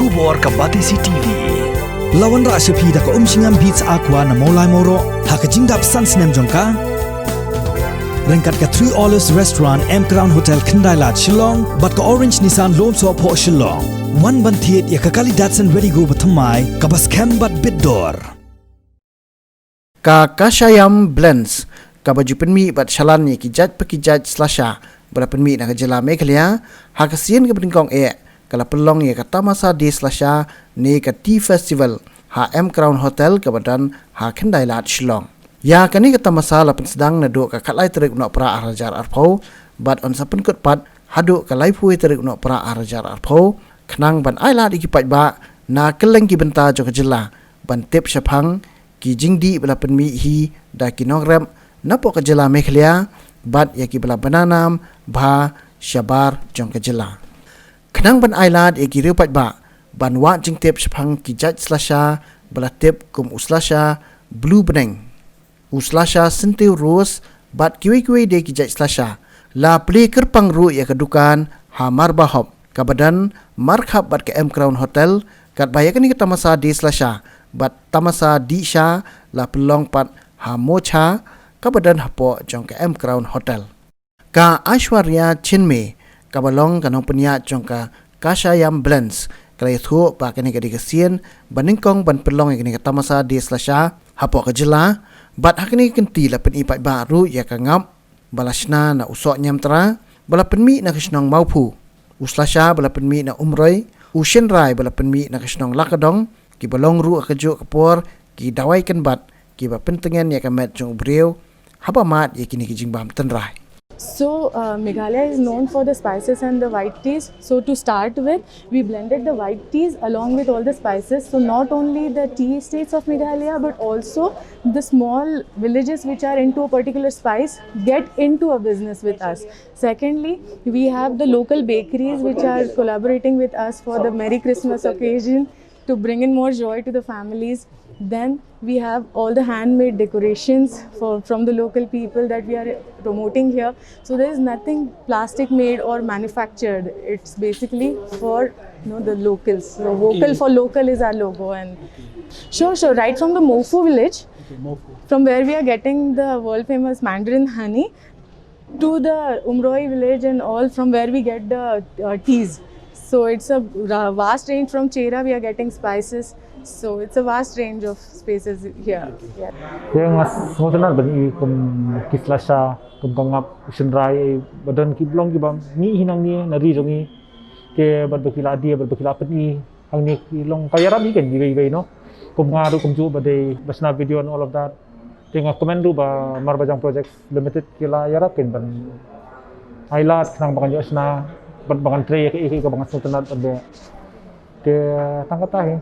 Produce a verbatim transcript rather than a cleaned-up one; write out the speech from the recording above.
Khubor ka Batesi T V. La wanrah sha phi da ka Umshngam Beats Aqua na Mawlai Mawroh ha ka jingdap san snem jong ka. Ryngkat ka Three Olives Restaurant, M Crown Hotel, Khyndailad, Shillong bad ka Orange Nissan Lawmsohphoh, Shillong. Wan ban thied ïa ka kali Datsun Redi-GO bathymmai kaba skhem bad bit dor. Ka Kashayam Blends, kaba ju pynmih bad shalan ïa ki jait pa ki jait slasha ba la pynmih na ka jylla Meghalaya ha ka sien kaba nyngkong eh, ka la pynlong ïa ka Tamasa Day Slasha ne ka Tea Festival ha M Crown Hotel kaba don ha Khyndailad, Shillong. Ïa kane ka tamasa la pynsdang naduh ka khatlai tarik u Nohprah arhajar arphew bad yn sa pynkut pat haduh ka laiphew tarik u Nohprah arhajar arphew, khnang ban ailad ïa ki paidbah na kylleng ki bynta jong ka jylla ban tip shaphang ki jingdih ba la pynmih hi da ki nongrep napoh ka jylla Meghalaya bad ïa kiba la bna nam bha shabar jong ka jylla. Khnang ban ailad ïa ki riew paidbah ban wad jingtip shaphang ki jait slasha ba la tip kum u slasha Blue Bneng, u slasha Syntiew Rose bad kiwei kiwei de ki jait slasha, la plie kyrpang ruh ïa ka dukan ha Marbahop kaba don markhap bad ka M Crown Hotel, katba ïa kane ka Tamasa Day Slasha bad Tamasa Dih Sha la pynlong pat ha Mocha kaba don hapoh jong ka M Crown Hotel. Ka Aishwarya Chinmay, kaba long ka nongpynïaid jong ka Kashayam Blends, ka la ïathuh ba kane ka dei ka sien ba nyngkong ban pynlong ïa kane ka Tamasa Day Slasha hapoh ka jylla bad ha kane ka kynti la pyni paidbah ruh ïa ka ngap ba la shna na u soh Niamtra ba la pynmih na ka shnong Mawphu, u slasha ba la pynmih na Umroi, u shynrai ba la pynmih na ka shnong Lakadong, kiba long ruh ha kajuh ka por ki dawai kynbat kiba pyntngen ïa ka met jong u briew haba mad ïa kine ki jingbam tynrai. So, uh, Meghalaya is known for the spices and the white teas. So, to start with, we blended the white teas along with all the spices. So, not only the tea estates of Meghalaya, but also the small villages which are into a particular spice get into a business with us. Secondly, we have the local bakeries which are collaborating with us for the Merry Christmas occasion to bring in more joy to the families. Then we have all the handmade decorations for, from the local people that we are promoting here. So there is nothing plastic made or manufactured. It's basically for, you know, the locals. So vocal for local is our logo. And sure, sure. Right from the Mawphu village, from where we are getting the world famous Mandarin honey, to the Umroi village and all, from where we get the uh, teas. So it's a ra- vast range. From Chera we are getting spices. So it's a vast range of spaces here. Yeah. Te nga sngewtynnat ban i kum ki slasha, kum ka ngap, u shynrai, ba don ki blong kiba ngi hi nangne na ri jong ngi. Te bad ba ki la die, bad ba ki la pyni hangne ki long ka ïarap hi kan iwei iwei, no. Kum nga ruh kumjuh ba dei ba shna video and all of that. Te nga comment ruh ba Marbajang Projects Limited ki la ïarap kan ban ailad khnang ba kan ïoh shna bad ba kan trei ïa kaei kaei kaba nga sngewtynnat bad ba. Te tang kata hi.